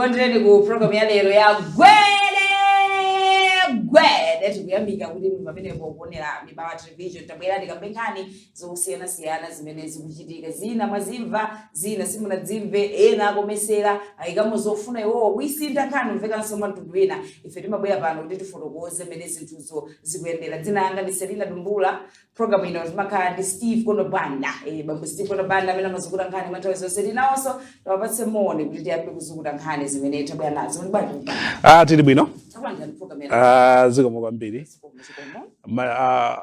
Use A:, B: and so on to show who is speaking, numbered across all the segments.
A: Tikulandireni ku program ya lero ya Gwede Gwede. Tikuyamika kuti muli pamenepo kuonera Mibawa Television. Tabwera tikambe nkhani zosiyanasiyana zimene zikuchitika. Zina mwazimva, zina simunadzimve, ena akomesera, ayikamo zofuna iwowo kuyisintha nkhani kumvekanso mwa mtundu wina. Ife timabwera pano kuti tifotokoze mmene zinthuzo zikuyendera. Dzina langa ndi Selina Dumbula. Program ino timakhala ndi Steve Konobanda, bambo Steve Konobanda amene amazukuta nkhani mwa nthawi zonse. Tinawonso tiwapatse moni kuti tiyambe kuzukuta nkhani zimene tabwera nazo. Muli bwanji, Banda?
B: Ah, tili bwino.
A: Takulandirani program ya
B: Ah, zikomo kwambiri.
A: Zikomo, zikomo.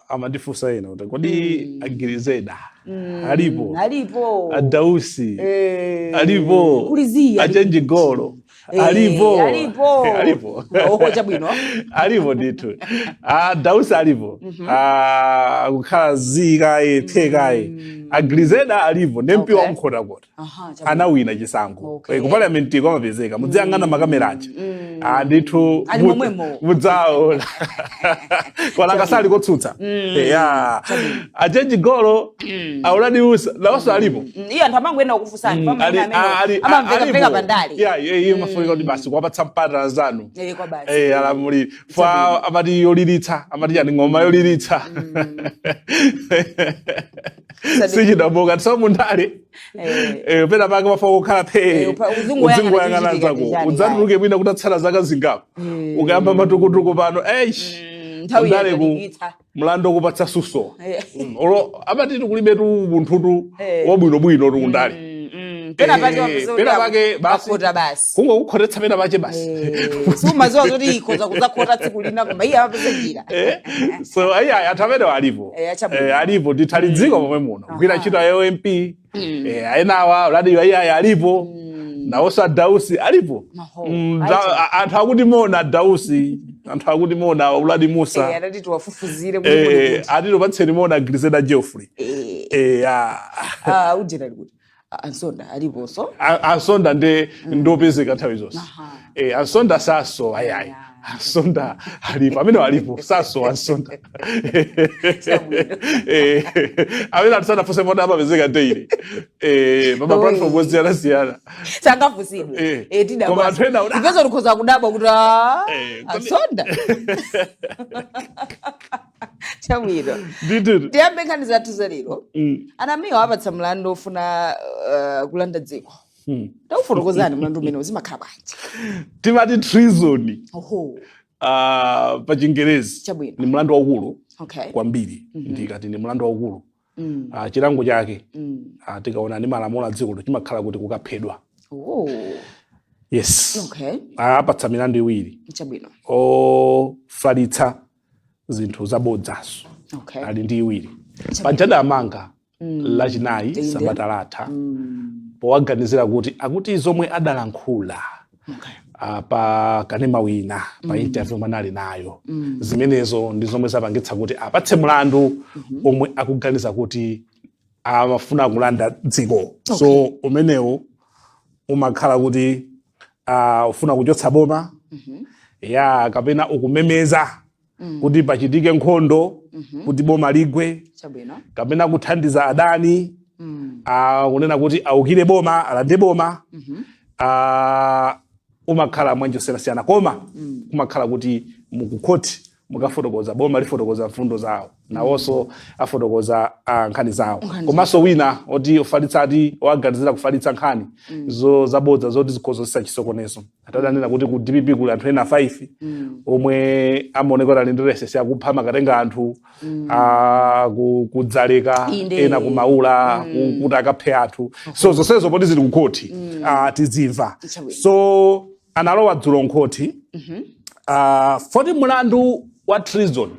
B: Amandifunsa ino kuti kodi agirizeda alipo?
A: Alipo.
B: Adausi alipo?
A: Kuliziya.
B: Achenji golo alipo?
A: Alipo.
B: Alipo.
A: Oho, chabwino.
B: Alipo ndithu. Ah, Dausi alipo. Ah, kukhala zikaye thekaye. Agrizeda alipo ndi MP waMkhotakota.
A: Aha, chabwino.
B: Anawina chisankho. Ku parliament amapezeka, mudziyang'ana makamera aja. Ah, ndithu.
A: Ali momwemo.
B: Mudzaona kwalanga sali kotsutsa ya achenji golo auladi usa nawonso alipo.
A: Iye anthu amangoyenda kukufunsani pamene amene amamveka pandale.
B: Ya, iye mafunika kuti basi kuwapatsa mpata zanu.
A: Kwa basi.
B: Alamulire fa amati yoliritsa, amati yani ng'oma yoliritsa sichidaboka tso mundale. Pena pake mafa kukhala phe.
A: Uzungoyang'ana
B: Uzingoyang'ana
A: chichitika
B: zako.
A: ndi chani.
B: Udzatuluke mwina kutatsala zaka zingapo ukayamba matukutuku pano, eish.
A: Nthawi
B: Undale ku
A: yatalikitsa.
B: Mlando kupatsa suso. Olo amatiti kulibetu munthutu wabwinobwino tu kundale.
A: Pena pake wapeza kuti
B: Pena pake basi.
A: Akhota basi.
B: Kungokukhotetsa pena pache basi.
A: Sumaziwa zoti ikhoza kudzakhota tsiku lina, koma iye amapeza njira.
B: So ayi, anthu amene alipo.
A: Achabwino.
B: Alipo ndithu, ali dziko momwe muno kugwira ntchito ya MP. Ayenawa uladiyo ayi, alipo nawonso. Adausi alipo.
A: Maho.
B: Anthu akuti mona Adausi, anthu akuti mona Uladi Musa.
A: Anati tiwafufuzire kuti kuli kuti.
B: Ati tipatseni mona Griseda Geoffrey. Ah.
A: Ah, ujena ali kuti? Ah, Ansonda aliponso.
B: Ansonda ndi ndopezeka nthawi zonse. Ansonda saso ayi. Ansonda alipo, amene alipo saso Ansonda.
A: Chabwino.
B: Amene anthu sanafunse mona amapezeka daily pa platform osiyanasiyana.
A: Sangafusidwe. Tidabwa.
B: Koma anthu ena
A: Ifenso tikhoza kudabwa kuti ah, Ansonda. Chabwino.
B: Ndithu.
A: Tiyambe nkhani zathu za lero. Anamiwa apatsa mlandu ofuna kulanda dziko. Taufotokozani mlandu umene uzimakhala bwanji?
B: Timati treason. Pa Chingerezi.
A: Chabwino.
B: Ni mlandu waukulu kwambiri. Ndikati ni mlandu waukulu, chilango chake, tikaona ndi malamulo a dziko, chimakhala kuti kukaphedwa. Yes. Apatsa milandu iwiri. Ofalitsa zinthu zabodzaso. Ali ndi iwiri. Pajada amanga Lachinayi sabata latha powaganizira kuti akuti zomwe adalankhula pa kanema wina, pa interview omwe anali nayo, zimenezo ndi zomwe zapangitsa kuti apatse mlandu omwe akuganiza kuti amafuna kulanda dziko. So umenewu umakhala kuti ufuna kuchotsa boma ya kapena ukumemeza kuti pachitike nkhondo kuti boma ligwe, kapena kuthandiza adani, kunena kuti aukire boma, alande boma. Umakhala mwanjosiyanasiyana, koma kumakhala kuti mukukhoti mukafotokoza, boma lifotokoza mfundo zawo, nawonso afotokoza nkhani zawo.
A: Nkhani.
B: Komanso wina oti ofalitsa, ati owaganizira kufalitsa nkhani zo zabodza zoti zikhozosisa chisokonezo. Atadanena kuti ku DPP kuli anthu ena 5 omwe amaoneka kuti ali ndi resesi akupha, makatenga anthu kudzaleka, ena kumaula, kuti akaphe anthu. So zonsezo poti zili kukhoti, tizimva.
A: Chabwino.
B: So analowa dzulo nkhoti foti mulandu wa treason,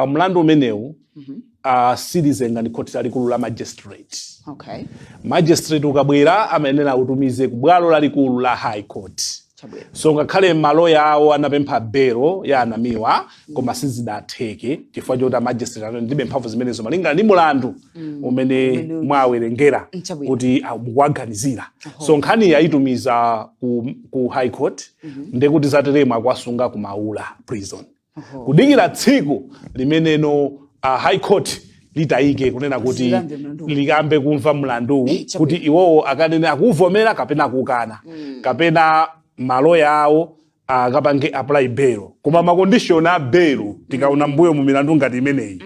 B: mlandu umenewu silizenga ndi khoti lalikulu la magistrate. Magistrate ukabwera amayenera utumize ku bwalo lalikulu la High Court. So ngakhale maloya awo anapempha belo ya Anamiwa, koma sizidatheke chifukwa choti magistrate anati ndilibe mphamvu zimenezo malingana ndi mulandu umene mwawerengera kuti mukuwaganizira. So nkhani yayitumiza ku High Court, ndekuti zateremo akwasunga ku Maula Prison kudikira tsiku limeneno High Court Litayike kunena kuti
A: Likamve mlanduwu.
B: Likambe kumva mlanduwu
A: Chabwino.
B: kuti iwowo akanene akuvomera kapena akukana, kapena maloya awo akapange apply bail. Koma ma condition a bail, tikaona mbuyo mu milandu ngati imeneyi,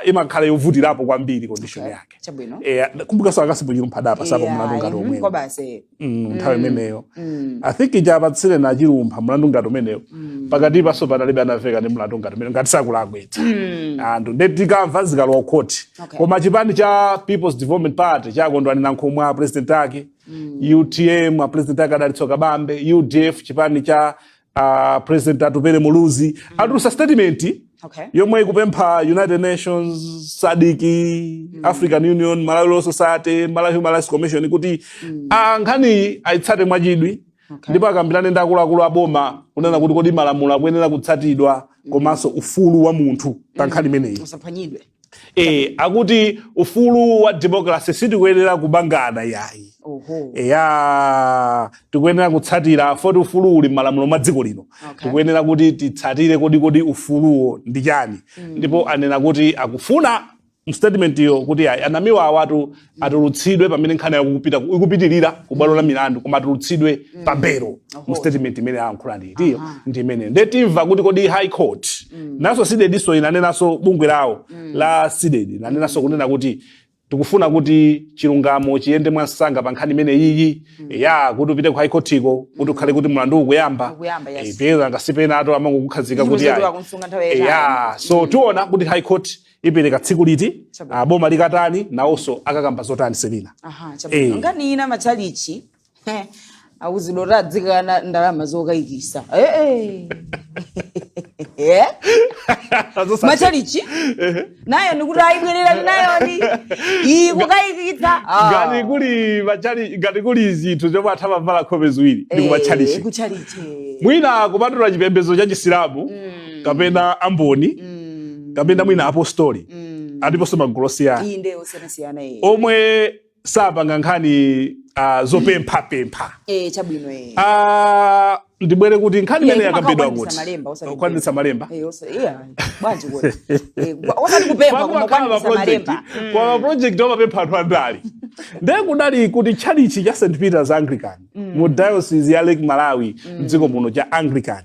B: imakhala yovutirapo kwambiri condition yake. Kumbukanso a Cassim Chilumpha adapasapo mlandu ngati omwewo.
A: Kwa basi.
B: Nthawi imeneyo I think ichapatsire na Chilumpha mlandu ngati umenewo. Pakati paso panalibe anaveka ndi mlandu ngati umenewo ngati sakulakwitsa anthu. Nde tikamva zikalowa khoti. Koma chipani cha People's Development Party cha Kondwani Nankhumwa, president ake, UTM, a president ake a Dalitso Kabambe, UDF, chipani cha President Atupele Muluzi, atulusa statement yomwe ikupempha United Nations, SADC, African Union, Malawi Law Society, Malawi Human Rights Commission kuti nkhaniyi ayitsate mwachidwi ndipo akambirane ndi akuluakulu aboma kunena kuti kodi malamulo akuyenera kutsatidwa komanso ufulu wa munthu pa nkhani imeneyi
A: usaphwanyidwe.
B: Akuti ufulu wa democracy sitikuyenera kubangana yayi. Eya, tikuyenera kutsatira foti ufulu uli m'malamulo mwa dziko lino. Tikuyenera kuti titsatire kodi ufuluwo ndi chani. Ndipo anena kuti akufuna mstatement iyo kuti ayi, anamiwa awatu atulutsidwe pamene nkhani yakupita ikupitirira ku bwalo la milandu, koma atulutsidwe pa belo. Mu statement imene ayankhula nditiyo ndi imene. Nde timva kuti kodi High Court naso CDEDI inanenanso, bungwe lawo la CDEDI inanenanso kunena kuti tikufuna kuti chilungamo chiyende mwansanga pa nkhani imene iyi ya kuti upite ku High Court iko kuti ukhale kuti mlandu ukuyamba.
A: Ukuyamba, yes.
B: Peza ngasipena ato amangokukhazika kuti
A: Chimwe
B: ayi.
A: Akumsunga nthawi yayitali.
B: Ya, so tiona kuti High Court ipereka tsiku liti, boma likatani, nawonso akakamba zotani, Selina.
A: Aha, chabwino. Nkhani ina, machalichi awuzidwa kuti adzikana ndalama zokayikisa. Eh. Machalichi nayo nikuti ayibwererani nayoni iyi kukayikitsa.
B: Ngati kuli machali, ngati kuli zinthu zomwe atha mavala nkhope ziwiri ndi kumachalichi.
A: Kuchalichi.
B: Mwina kupatula chipembedzo cha Chisilamu kapena Amboni kapena mwina Apostoli, aliponso magulu osiyana
A: Iyi ndiye osiyanasiyana iyi
B: omwe sapanga nkhani zopemphapempha.
A: Chabwino eh.
B: Ndibwere kuti nkhani imene yakambidwa
A: kumakwanitsa
B: kuti
A: malemba, osati
B: kukwanitsa malemba.
A: Iya, bwanji kuti osati kupempha koma
B: Pakumakhala
A: kukwanitsa malemba.
B: Kwa maproject omapempha anthu andali. Ndiye kudali kuti tchalichi cha St Peter's Anglican mu Diocese ya Lake Malawi mdziko muno, cha Anglican,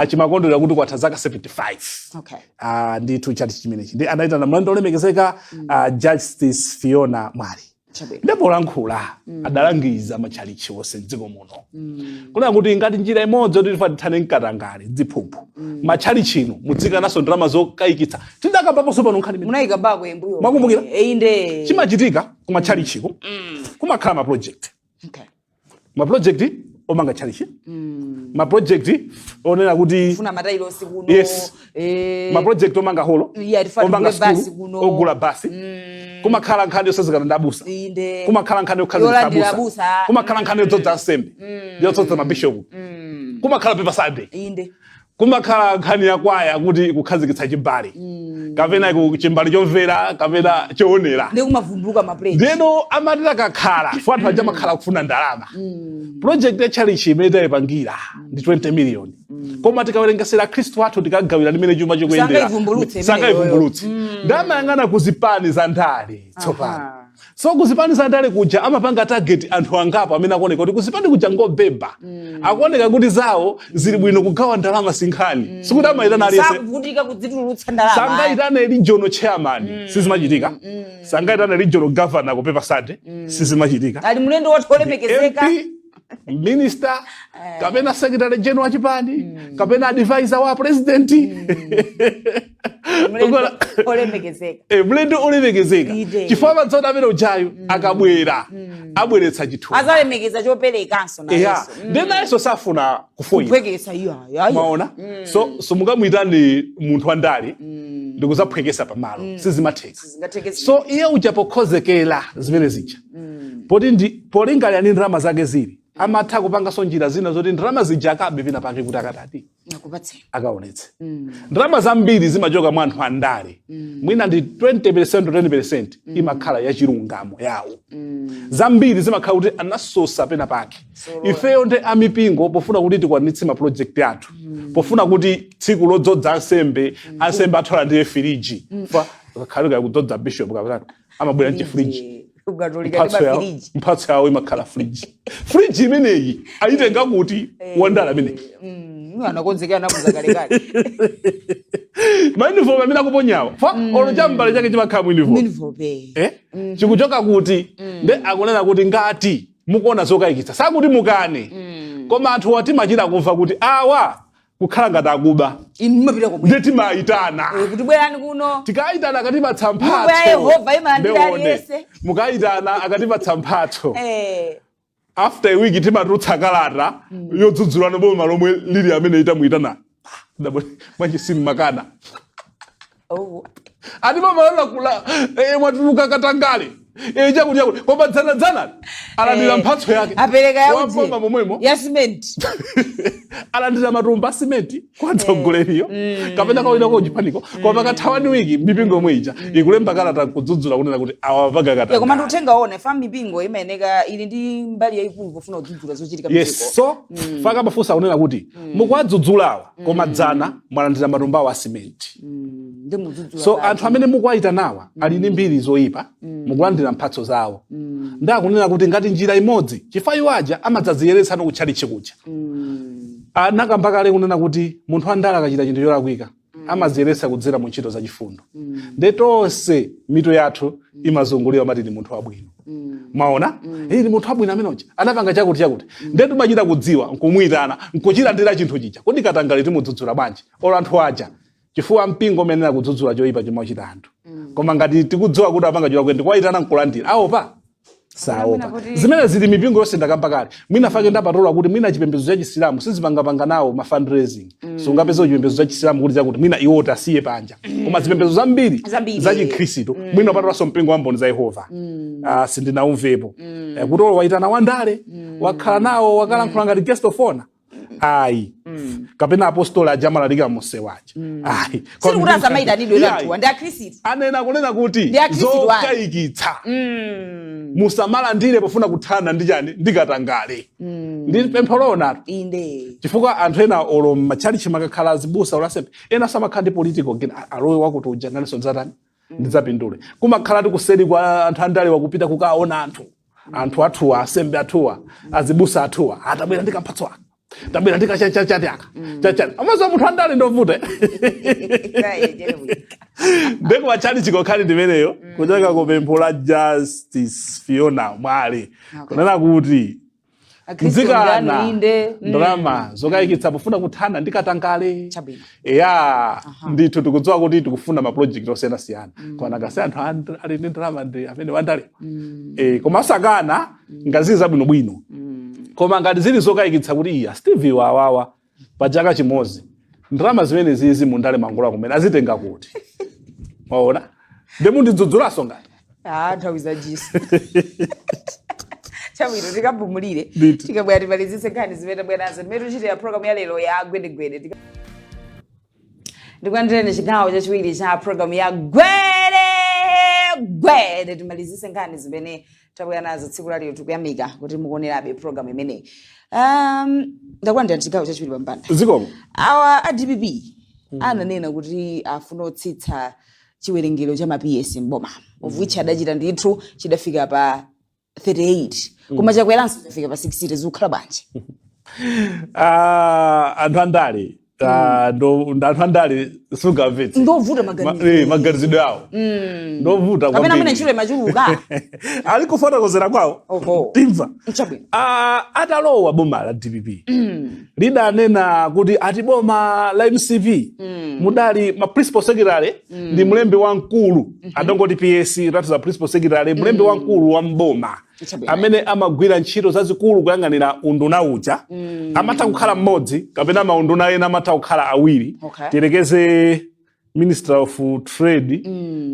B: chimakondwerera kuti kwatha zaka 75. Ndithu tchalichi chimenechi ndi anayitana mlendo olemekezeka, Justice Fiona Mwale. Ndipo lankhula adalangiza matchalichi onse mdziko muno kunena kuti ngati njira imodzi yoti tifa tithane mkatangale, ziphuphu, matchalichi ino mudzikanaso ndalama zokayikitsa. Tidakambaponso pano nkhani imene.
A: Munayika bako embuyo.
B: Mwakumbukira?
A: Inde.
B: Chimachitika kumatchalichiko, kumakhala ma project, ma project omanga tchalichi, ma project onena kuti
A: funa matailosi kuno.
B: Yes. Ma project omanga holo,
A: Iya, tifuna
B: omanga
A: tigule basi
B: skulu,
A: kuno.
B: ogula basi. Kumakhala nkhani yosazikana ndi abusa, kumakhala nkhani yokhazikitsa
A: Yolandira
B: abusa,
A: abusa.
B: kumakhala nkhani yodzodza ansembe, yodzodza mabishopu, kumakhala paper Sunday, kumakhala nkhani ya kwaya kuti ikukhazikitsa chimbali kapena chimbali chomvera kapena choonera.
A: Ndi kumavumbuluka ma pledge.
B: Ndeno amati akakhala fo anthu aja amakhala kufuna ndalama. Project ya chalichi imene tayipangira ndi 20 million, koma tikawerengesera Khristu athu, tikagawira limene chuma chikuyendera,
A: Sangaivumbulutse imeneyoyo.
B: Sangaivumbulutse. Ndamayang'ana kuzipani za ndale tsopano. So kuzipani za ndale kuja amapanga target anthu angapo amene akuoneka kuti kuzipani kuja ngobeba, akuoneka kuti zawo zili bwino, kugawa ndalama sinkhani. Sikuti amayitana aliyense.
A: Sakuvutika kudzitulutsa ndalama.
B: Sangayitane regional chairman, sizimachitika. Sangayitane regional governor ku paper Sunday, sizimachitika.
A: Ali mlendo wathu olemekezeka.
B: MP, minister, kapena secretary general wa chipani, kapena advisor wa president.
A: Mlendo olemekezeka.
B: Mlendo olemekezeka. Chifukwa madzoda amene ujayo akabwera abweretsa chithunzi.
A: Azalemekeza choperekanso.
B: Eya.
A: Nayenso.
B: Ndi nayenso safuna kufoyira.
A: Kuphwekesa iyo ayi.
B: Maona, so mungamuyitane munthu wandale ndikuzaphwekesa pamalo, sizimatheka.
A: Sizingatheke.
B: So iye uja pokhozekera zimene zija, poti ndi polingalira ndi ndalama zake zili, amatha kupanganso njira zina zoti ndalama zija akabe pina pake kuti akatati
A: Nakupatseni.
B: Akaonetse. Ndalama zambiri zimachoka mwa anthu andale, mwina ndi 20% to 10% imakhala yachilungamo yawo. Zambiri zimakhala kuti anasosa pena pake. Ifeyo ndi amipingo, pofuna kuti tikwanitse ma project athu, pofuna kuti tsiku lodzodza ansembe, ansembe athu alandire firiji. Kakhalika kudzodza bishop kapena amabwera mchifriji.
A: Ukatolika ndi
B: Mphatso yawo,
A: mafiriji.
B: mphatso yawo imakhala friji. Friji imeneyi ayitenga kuti wandale ameneyi?
A: Anakonzekera, anakuza kalekale.
B: Mauniform amene akuponyawa fa, olo chambale chake chimakhala mu uniform.
A: Uniform.
B: Eh? Chikuchoka kuti? Nde akunena kuti ngati mukuona zokayikitsa, sakuti mukane, koma anthu watimachita kumva kuti awa kukhala ngati akuba,
A: Inu mumapita komwe.
B: Nde timayitana
A: Kuti bwerani kuno.
B: Tikayitana akatipatsa
A: Nyumba ya
B: mphatso,
A: Yehova imalandira
B: Ndeone.
A: aliyense.
B: Mukayitana akatipatsa mphatso, after a week timatulutsa kalata yodzudzulana boma lomwe lili amene itamuyitana mwanji simmakana. Ati boma kula mwatuluka katangale, chakuti chakuti, koma dzanadzana alandira mphatso yake.
A: Apereka ya
B: Waboma momwemo.
A: Ya cement.
B: Alandira matumba a simenti kwa mtsogoleriyo kapena kawina ko chipaniko, koma pakatha one week mipingo yomwe ija ikulemba kalata kudzudzula, kunena kuti awa panga
A: Ya, koma
B: katangale.
A: ndikutenga one fa mipingo imayeneka ili ndi mbali yayikulu pofuna kudzudzula zochitika mdziko.
B: So faka mafunso akunena kuti mukuwadzudzulawa, koma dzana mwalandira matumba awo a simenti.
A: Ndi mudzudzula
B: So
A: basi.
B: anthu amene mukuwayitanawa ali ndi mbiri zoyipa, mukulandira mphatso zawo. Ndakunena kuti ngati njira imodzi, chifukwa iwo aja amadzaziyeretsa kutchalitchi kuja. Anakamba kale kunena kuti munthu wandale akachita chinthu cholakwika amaziyeretsa kudzera mu ntchito zachifundo. Nde tonse mitu yathu imazungulira mati ndi munthu wabwino. Maona, ni munthu wabwino amene uja anapanga chakuti chakuti. Nde timachita kudziwa nkumuyitana nkuchilandira chinthu chija. Kodi katangale timudzudzula bwanji olo anthu aja? Chifukwa mpingo umenera kudzudzula choyipa chomwe achita anthu, koma ngati tikudziwa kuti apanga cholakwika ndikuwayitana nkulandira, aopa saopa? Zimene zili mipingo yonse ndakamba kale. Mwina fake ndapatola kuti mwina chipembedzo cha Chisilamu sizipangapanga nawo ma fundraising. Sungapeze chipembedzo cha Chisilamu kuti chakuti, mwina iwo tasiye panja, koma zipembedzo zambiri
A: Zambiri.
B: za Chikhristu, mwina upatolanso mpingo wa Mboni za Yehova, sindinaumvepo kuti olo waitana wandale wakhala nawo wakalankhula ngati guest of honor, ayi, kapena apostoli aja amalalika musewaja, ayi.
A: Sili kuti asamayitanidwe.
B: Iyayi.
A: Anthuwa ndi Akhristu.
B: Anena kunena kuti
A: Ndi Akhristu ayi.
B: zokayikitsa musamalandire pofuna kuthana ndi chani, ndi katangale. Ndi pempho loonatu. Chifukwa anthu ena olo matchalichi makakhala azibusa olo asembe ena samakhala ndi political gain. Alowe wakuti uja nanenso ndidzatani, ndidzapindule. Kumakhala tikuseri kwa anthu andale wakupita kukaona anthu, anthu athuwa, asembe athuwa, azibusa athuwa, atabwera ndi kamphatso aka, tabwera ndi kachachachati aka chachati. Amaza munthu andale ndovuta. Ndeko matchalichi kokhali ndimeneyo kuchoka ku pempho la Justice Fiona Mwale kunena kuti mzikana ndalama zokayikitsa pofuna kuthana ndi katangale.
A: Chabwino.
B: Ya, ndithu tikudziwa kuti tikufuna maproject osiyanasiyana, koma nakasi anthu ali ndi ndalama ndi amene wandale, koma asakana ngati zili zabwinobwino, koma ngati zili zokayikitsa kuti iya, Steve wawawa pa chaka chimodzi ndalama zimene zizi mundale mangola kumene azitenga kuti, waona, ndimundidzudzulaso ngati
A: Ah, nthawi za jiso. Chabwino, tikapumulire.
B: Ndithu.
A: Tikabwera timalizitse nkhani zimene tabwera nazo mmene tichitira programu ya lero ya Gwedegwede. Ndikulandireni chigawo chachiwiri cha programu ya Gwede Gwede. Timalizitse nkhani zimene tabwera nazo tsiku la lero. Tikuyamika kuti mukuonerabe programu imeneyi. Ndakulandira chigawo chachiwiri pampanda.
B: Zikomo.
A: Awa a DPP ananena kuti afuna kutsitsa chiwerengero cha ma PS mboma, of which adachita ndithu, chidafika pa 38, koma chakweranso chafika pa 60. Zikukhala bwanji?
B: Ah, anthu andale, anthu andale sungamvetse.
A: Ndovuta maganizo.
B: Maganizidwe awo ndovuta
A: Kapena
B: kwambiri.
A: mwina ntchito imachuluka.
B: Ali kufotokozera kwawo. Timva.
A: Chabwino.
B: Ah, atalowa boma la DPP lidanena kuti ati boma la MCP mudali ma principal secretary ndi mlembi wamkulu. Adongoti PS tatiza principal secretary, mlembi wamkulu wa mboma amene amagwira ntchito zazikulu kuyang'anira unduna uja, amatha kukhala mmodzi kapena maunduna ena amatha kukhala awiri. Tiyerekeze Minister of Trade,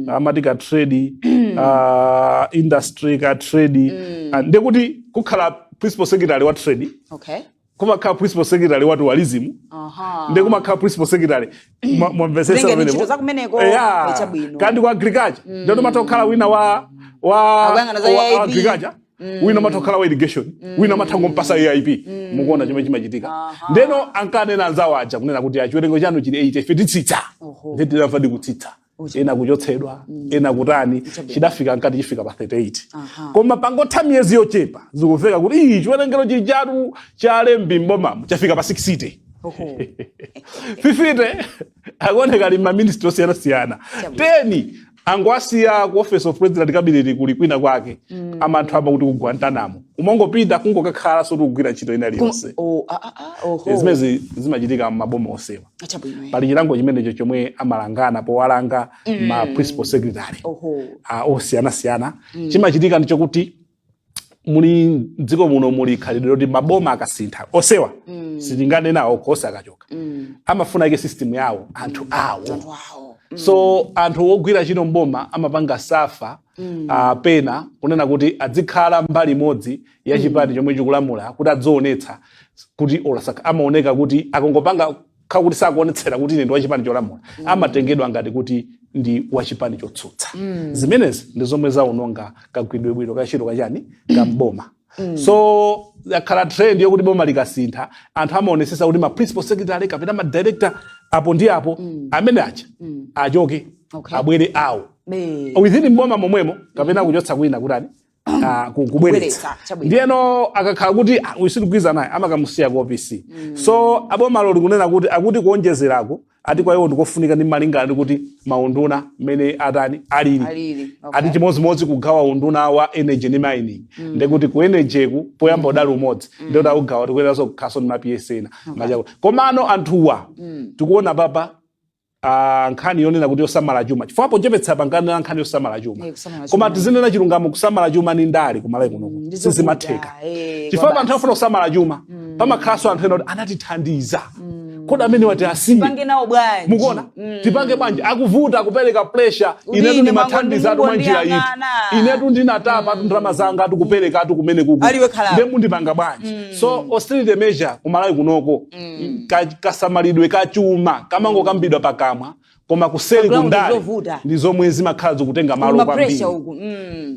B: amati ka trade, industry, ka trade, ndekuti kukhala principal secretary wa trade, kumakhala principal secretary wa tourism, ndi kumakhala principal secretary. Mwamvetsetsa
A: Kutengera
B: pamenepo?
A: ntchito zakumeneko. Chabwino.
B: Kandi ku agriculture ndio umatha kukhala wina wa
A: Akuyang'ana za
B: wa
A: AIP.
B: agriculture, wina umatha kukhala wa irrigation, wina umatha kumpasa AIP. Mukuona chimene chimachitika? Ndeno ankanena anzawo aja kunena kuti achiwerengo chanu chili 8, ife titsitsa. Ndiye tinamva ndikutsitsa. Ena kuchotsedwa, ena kutani. Chidafika nkati chifika pa 38. Koma pangotha miyezi yochepa, zikumveka kuti ii, chiwerengero chichatu cha alembi mbomamo chafika pa 60. 50 akuoneka ali ma ministry osiyanasiyana, 10 angowasiya ku Office of President, Cabinet, kuli kwina kwake. Amanthu ama kuti ku Guantanamo, umangopita kungokakhala, sotikugwira ntchito ina iliyonse.
A: Oh, ah, ah, ah, oho.
B: Zimezi zimachitika m'maboma osewa.
A: Chabwino.
B: Pali chilango chimenecho chomwe amalangana powalanga ma principal secretary osiyanasiyana. Chimachitika ndichokuti muli mdziko muno muli khalidwe loti maboma akasintha osewa, sitinganena okhosi akachoka, amafuna ike system yawo, anthu awo.
A: Anthu awo.
B: So anthu ogwira ntchito mboma amapanga suffer pena kunena kuti adzikhala mbali imodzi ya chipani chomwe chikulamula, kuti adzionetsa kuti olasaka amaoneka kuti akongopanga khakuti sakuonetsera kuti ine ndi wachipani cholamula, amatengedwa ngati kuti ndi wachipani chotsutsa. Zimenezi ndi zomwe zaononga kagwidwe bwino kachito kachani kamboma. So yakhala trend yokuti boma likasintha, anthu amaonesesa kuti ma principal secretary kapena ma director apo ndi apo amene acha achoke, abwere awo within mboma momwemo, kapena kuchotsa kwina kutani, kubweretsa.
A: Kubweretsa, chabwino.
B: Ndiyeno akakhala kuti uyu sitikugwirizana naye, amakamusiya ku OPC. So abomalo likunena kuti akuti kuonjezerako ati kwa iwo ndikofunika ndi malingana ndi kuti maunduna mmene atani alili.
A: Alili, okay.
B: Ati chimodzimodzi kugawa unduna wa energy ndi mining, ndekuti ku energy ku poyamba udali umodzi, ndekuti akugawa tikuyeneranso kukhaso ndi ma PS ena machako. Komano anthuwa tikuona papa nkhani yonena kuti yosamala chuma, chifukwa pochepetsa pankanena nkhani yosamala chuma.
A: Kusamala
B: Koma
A: chuma.
B: tizinena chilungamo, kusamala chuma ni ndale kumalawi kunoku
A: Ndizovuta,
B: sizimatheka, chifukwa
A: kwa
B: anthu afuna kusamala chuma, pamakhalanso anthu ena kuti anatithandiza, kodi amene wati asiye
A: Pange nawo bwanji?
B: Mukuona, tipange bwanji? Akuvuta kupereka pressure.
A: Kuti
B: Inetu
A: ine
B: ndimathandiza atu mwa njira iti.
A: mungondiyang'ana.
B: Inetu ndinatapa atu ndalama zanga atu kupereka atu kumene kuku.
A: Aliwe khalapa.
B: Nde mundipanga bwanji? So austerity measure kumalawi kunoko, kasamalidwe kachuma kamangokambidwa pakamwa, koma kuseri
A: Background
B: kundale
A: zovuta.
B: ndi zomwe zimakhala zikutenga malo
A: ma
B: kwambiri.
A: Pressure uku.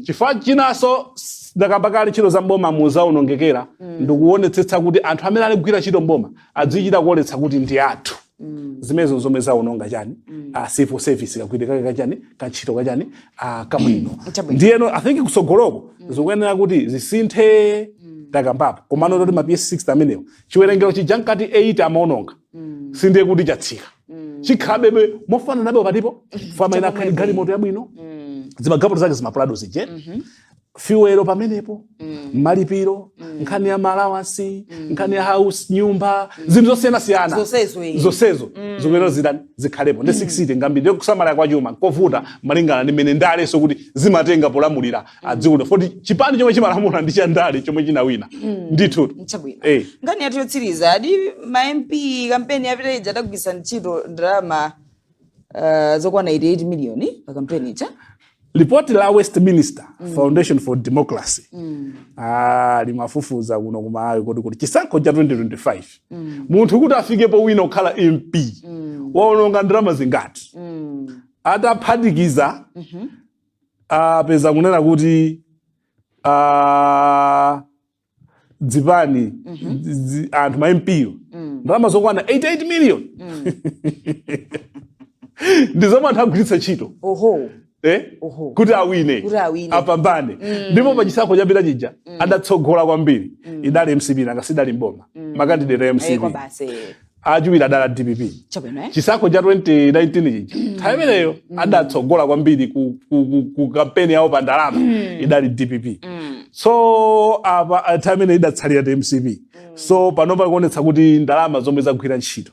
B: Chifukwa chinanso ndakamba kale, ntchito za mboma muzaonongekera ndikuonetsetsa kuti anthu amene aligwira ntchito mboma adzichita kuonetsa kuti ndi athu. Zimenezo zomwe zaononga chani, civil service, kagwidwe kake kachani, kantchito kachani, kabwino.
A: Chabwino.
B: Ndiyeno I think kusogoloko zikuyenera kuti zisinthe. Takambapo, komano toti ma PS 6 amenewo, chiwerengero chija nkati 8 amaononga, sindiye kuti chatsika, chikhalabebe mofananabe patipo fama ina akhali galimoto yabwino, zimagalimoto zake zima Prado zije, fuel pamenepo, malipiro, nkhani ya ma allowance, nkhani ya house, nyumba, zinthu zosiyanasiyana.
A: Zonsezo,
B: Zonsezo zikuyenera zitani, zikhalepo. Ndi 60 ngambiri. Ndiyo kusamala kwa chuma nkovuta malingana ndi mmene ndaleso kuti zimatenga polamulira adziko, foti chipani chomwe chimalamula ndi cha ndale chomwe chinawina ndithu.
A: Chabwino. Nkhani yathu yotsiriza, adi ma MP kampeni yapita ija adagwiritsa ntchito ndalama zokwana 88 miliyoni pa kampeni ija.
B: Ripoti la Westminster Foundation for Democracy limafufuza kuno kumalawi kuti chisankho cha 2025, munthu kuti afikepo wina kukhala MP, waononga ndalama zingati. Ataphatikiza, apeza kunena kuti dzipani, anthu ma MP ndalama zokwana 88 million ndi zomwe anthu agwiritsa ntchito eh?
A: Oho.
B: Kuti awine.
A: Kuti awine.
B: Apambane. Ndipo pachisankho chapita chija adatsogola kwambiri idali MCP, nanga sidali mboma ma candidate a MCP.
A: Kwa basi.
B: Achiwiri adala DPP.
A: Chabwino.
B: Chisankho cha 2019 chija, nthawi imeneyo adatsogola kwambiri ku kampeni yawo pa ndalama idali DPP. So apa nthawi imene idatsalira ndi MCP. So panopa kuonetsa kuti ndalama zomwe zagwira ntchito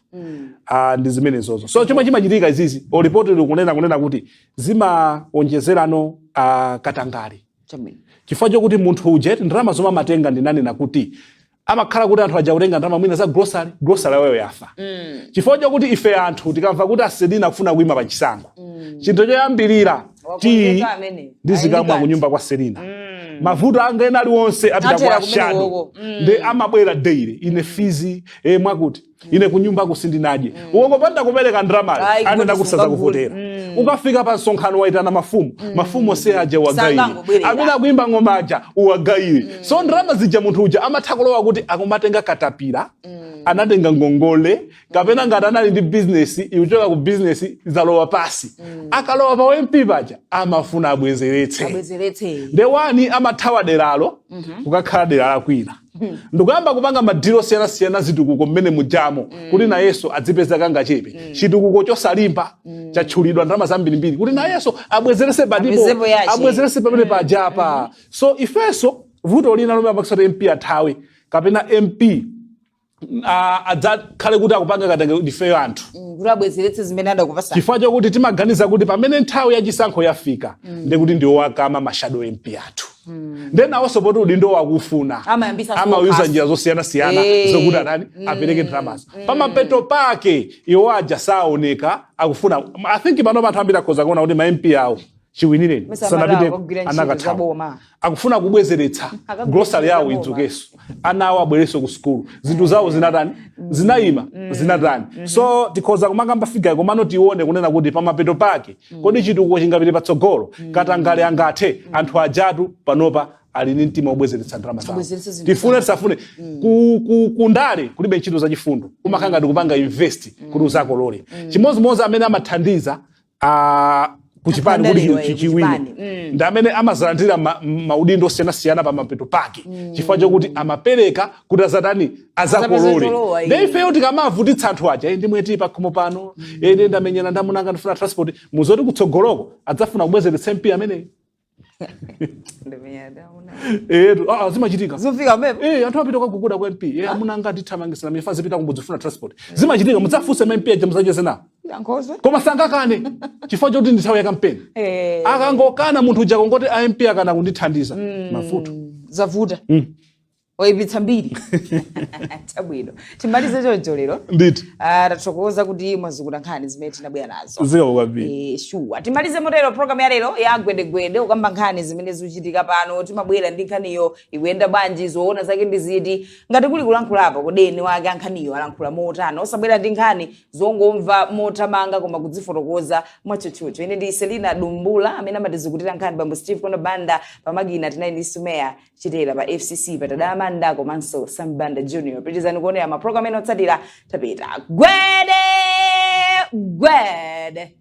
B: ndi zimenezozo. So chomwe chimachitika izizi, olipoti likunena kunena kuti zimaonjezerano katangale, chifukwa chokuti munthu uje ndalama zomwe amatenga, ndinanena kuti amakhala kuti anthu aja kutenga ndalama mwina za grocery, grocery yawo yafa, chifukwa chokuti ife anthu tikamva kuti asedina akufuna kuima pa chisankho, chinthu choyambirira ti
A: Wakonzeka amene.
B: ndizikamwa
A: Ali
B: kunyumba kwa Selina, mavuto anga ena aliwonse apita
A: Athera
B: kwa
A: kumene
B: shadow.
A: woko.
B: Ndi amabwera daily, ine fees, mwakuti ine kunyumbako sindinadye. Ukongopanda kupereka ndalamayo,
A: Ayi,
B: anenda
A: kuti
B: kusaza
A: sungagule.
B: kuvotera. Ukafika pa msonkhano, waitana mafumu, mafumu onse aja uwagayire.
A: Sangangobwerera.
B: Amene akuimba ng'oma aja uwagayire. So ndalama zija munthu uja amatha kulowa kuti akumatenga katapira, anatenga ngongole, kapena ngati anali ndi bizinesi, ikuchoka ku bizinesi zalowa pasi. Akalowa pa MP paja amafuna abwezeretse.
A: Abwezeretse.
B: Ndewani amathawa deralo kukakhala dera lakwina, ndikuyamba kupanga madilo osiyanasiyana, zitukuko mmene mujamo, kuti nayenso adzipeza kangachepe. Chitukuko chosalimba chatchulidwa ndalama zambirimbiri kuti nayenso abwezerese padipo.
A: Abwezepo yache.
B: Abwezerese pamene pajapa. So ifenso vuto lina lomwe amakisa kuti MP athawe kapena MP adzakhale kuti akupanga katenge, ndifeyo anthu.
A: Kuti abwezeretse zimene adakupasa.
B: Chifukwa chokuti timaganiza kuti pamene nthawi yachisankho yafika, ndekuti ndiwo wakama ma shadow MP athu, nde nawonso poti udindo wakufuna,
A: Amayambisa
B: amawuza
A: focus.
B: njira zosiyanasiyana zokuti atani, apereke ndalamazo. Pamapeto pake iwo aja saoneka akufuna. I think pano anthu ambiri akhoza kuona kuti ma MP awo chiwinireni
A: Mesa
B: sanapite,
A: amalawo akugwira ntchito
B: anakathawa.
A: zaboma.
B: Akufuna kubwezeretsa
A: Akagwira
B: grocery
A: ntchito
B: yawo
A: zaboma.
B: idzukenso, ana awo abwerenso ku sukulu, zinthu zawo zinatani, zinayima, zinatani. So tikhoza kumakamba figure, komano tione kunena kuti pamapeto pake kodi chitukuko chingapite patsogolo? Katangale angathe? Anthu ajatu panopa ali ndi mtima wobwezeretsa ndalama zawo.
A: Abwezeretsa zinthu.
B: Tifune tisafune, kundale kulibe ntchito zachifundo. Umakhala ngati kupanga invest kuti uzakolole. Chimodzimodzi amene amathandiza kuchipani kuti
A: Akhandalero,
B: chiwine,
A: kuchipani.
B: Ndi amene amazalandira maudindo osiyanasiyana pa mapeto pake, chifukwa chokuti amapereka kuti azatani, azakolole.
A: Cholowa,
B: Nde ifeyo tikamavutitsa anthu aja, ndimweti pakhomo pano, ine ndamenyana ndamunanga, ndifuna transport, muzoti kutsogoloko adzafuna kubwezeretsa MP ameneyi. Etu, zimachitika.
A: Zofika pamenepo.
B: Anthu apita kaguguda kwa MP, amunanga ndithamangisana mifa zipita kumbudzifuna transport. Zimachitika, mudzafunse ma MP aja, muzacheze nawo.
A: Yankhoswe.
B: Koma sangakane chifukwa chokuti ndi nthawi ya kampeni. Akangokana munthu uja, kongoti a MP akana kundithandiza, mafuto.
A: Zavuta, wayipitsa mbiri. Chabwino, timalize choncho lero.
B: Nditi.
A: Ah, tathokoza kuti mwazikuta nkhani zimene tinabwera nazo.
B: Zikomo kwambiri.
A: Sure, timalize motero program ya lero ya Gwedegwede, kukamba nkhani zimene zikuchitika pano. Timabwera ndi nkhaniyo ikuyenda bwanji, zoona zake ndi ziti, ngati kuli kulankhulapo kudeni wake ankhaniyo alankhula motani, osabwera ndi nkhani zongomva mothamanga koma kudzifotokoza mwatchutchutchu. Ine ndi Selina Dumbula, amene amatizukutira nkhani bambo Steve Kono Banda, pamakina tinali ndi Sumeya Chitera, pa FCC patadamanda komanso Sambanda Junior. Pitizani kuonera mapulogalamu ena otsatira. Tapita, gwede gwede.